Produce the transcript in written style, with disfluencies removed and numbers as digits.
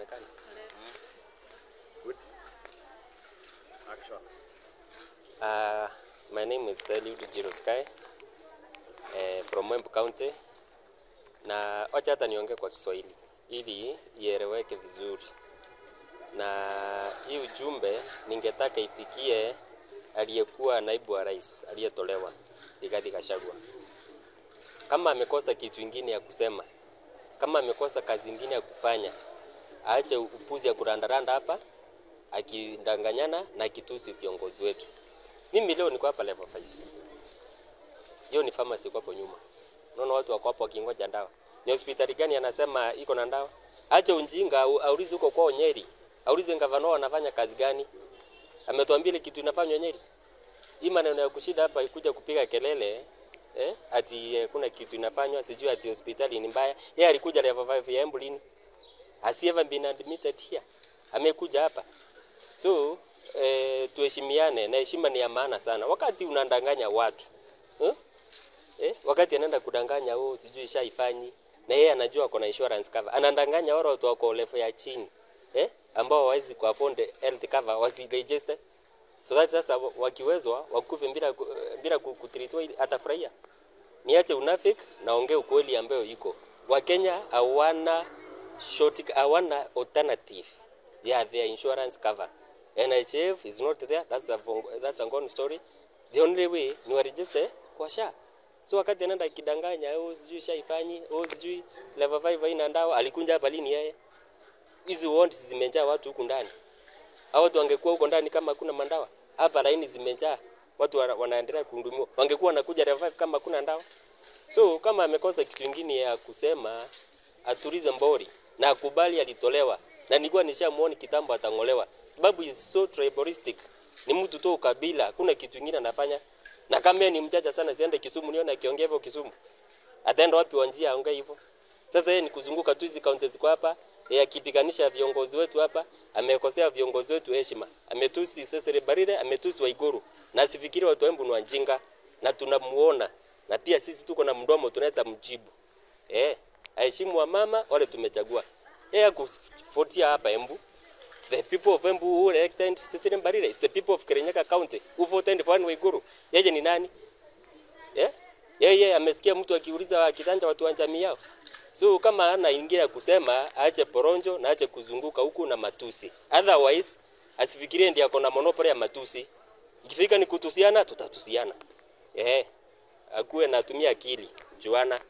Inaonekana. Good. Action. My name is Eliud Jirosky from Embu County. Na wacha hata niongee kwa Kiswahili ili ieleweke vizuri. Na hii ujumbe ningetaka ifikie aliyekuwa naibu wa rais aliyetolewa Rigathi Gachagua. Kama amekosa kitu ingine ya kusema, kama amekosa kazi ingine ya kufanya, aache upuzi ya kurandaranda hapa akidanganyana na kitusi viongozi wetu. Mimi leo niko hapa level 5. Hiyo ni pharmacy kwa hapo nyuma. Unaona watu wako hapo wakingoja dawa. Ni hospitali gani anasema iko na dawa? Acha ujinga, aulize huko kwao Nyeri. Aulize gavana anafanya kazi gani? Ametuambia ile kitu inafanywa Nyeri. Hii maneno ya kushida hapa ikuja kupiga kelele ati kuna kitu inafanywa, sijui ati hospitali ni mbaya. Yeye alikuja level 5 ya Embu lini? Has he ever been admitted here? Amekuja hapa. So tuheshimiane na heshima ni ya maana sana. Wakati unadanganya watu, eh? Wakati anaenda kudanganya, oh, sijui shaifanyi, na yeye anajua kuna insurance cover. Anadanganya wale watu wako level ya chini, ambao hawawezi ku afford health cover, wasi register. So that sasa wakiwezwa wakufe bila kutreatiwa ili atafurahia. Niache unafiki na ongee ukweli ambayo iko. Wakenya hawana short, hawana alternative ya their insurance cover. NHIF is not there, that's a gone story. The only way ni wa register kwa SHA. So wakati anaenda akidanganya, oh, sijui shaifanyi, oh, sijui level 5 haina ndawa, alikunja hapa lini yeye? Hizi wards zimejaa watu huku ndani. Hao watu wangekuwa huko ndani kama hakuna mandawa. Hapa laini zimejaa. Watu wanaendelea kuhudumiwa. Wangekuwa wanakuja level 5 kama hakuna ndawa. So kama amekosa kitu kingine ya kusema, atulize mbori na akubali alitolewa. Na nilikuwa nishamuona kitambo atang'olewa. Sababu is so tribalistic. Ni mtu tu ukabila, hakuna kitu kingine anafanya. Na kama yeye ni mjanja sana, siende Kisumu nione akiongea hivyo Kisumu. Ataenda wapi Wajir aongee hivyo? Sasa yeye ni kuzunguka tu hizi kaunti ziko hapa, yeye akipiganisha viongozi wetu hapa, amekosea viongozi wetu heshima. Ametusi Cecily Mbarire, ametusi Waiguru. Na asifikiri watu wa Embu ni wajinga na tunamuona. Na pia sisi tuko na mdomo tunaweza mjibu. Aheshimu wa mama wale tumechagua. Yeye hakuvotia hapa Embu. It's the people of Embu who elected Cecily Mbarire. It's the people of Kirinyaga County who voted for Waiguru. Yeye ni nani? Yeye amesikia mtu akiuliza akitanja watu wa jamii yao. So kama ana ingia kusema, aache poronjo na aache kuzunguka huku na matusi. Otherwise asifikirie ndiye ako na monopoly ya matusi. Ikifika ni kutusiana, tutatusiana. Akuwe natumia akili. Juana.